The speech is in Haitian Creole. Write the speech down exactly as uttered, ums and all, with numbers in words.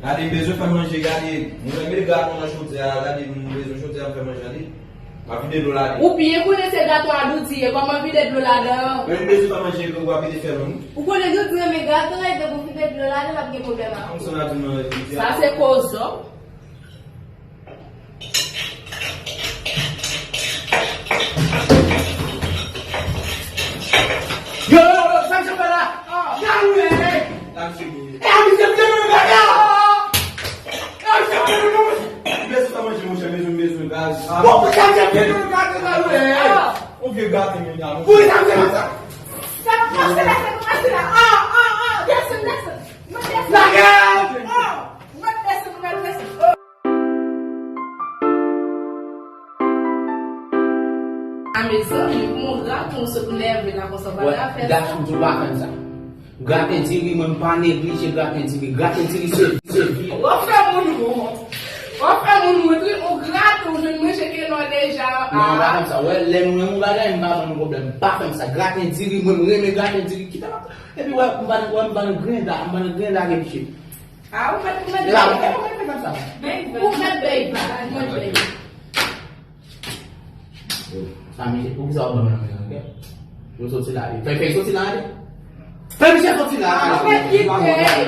Gade, m bezwen fè manje, gade. Mwen mete gato nan chodyè a, gade, m bezwen chodyè a, m fè manje, gade. M ap vide dlo ladan. Ou byen konnen se gato a Doudi ye, kòman vide dlo ladan? Men m bezwen fè manje, ou ap vide fè long. Ou konnen Doudi renmen gato, e depi w vide dlo ladan, l ap gen pwoblèm ak ou. Sa se kozò. Yo, yo, yo, sa misye fè la? Galou, hey, hey. Sa misye fè. E a misye fè nou gade. E a misye fè nou. Bezwen sa manje, monchè, bezwen, bezwen gaz. Bon, pou sa misye fè nou gade, galou, hey, hey. On vye gate, men, galou. Pou sa misye fè sa. Sa pase la, sa pase la. Ah, ah, ah, desann, desann. Mwen desann. Lage! Ah, mwen desann, mwen desann. A mezanmi, pou yon graten w sot nève la konsa, w pa ta fè sa. Gason, tou pa fè m sa. Graten diri, mwen m pa neglije graten diri. Graten diri se vi, se vi. W ap fè moun wont. W ap fè moun wont, wi, ou graten, ou jwenn manje ke non deja. Non, m pa fè m sa. Wè, lè m renmen yon bagay, m pa ban nou pwoblèm. M pa fè m sa. Graten diri, mwen m renmen graten diri. Kite m ap, epi wè, m pa nan, wè, m pa nan grenn la, m pa nan grenn la, gen misye. Ah, ou mèt, ou mèt bèy. Ou mèt bèy. Ou mèt bèy. Sa misye, poukisa w ap ban m nan men an, kè? Yo soti la, fè, fè soti la, ale. Fè misye soti la, ale. Ou mèt kite.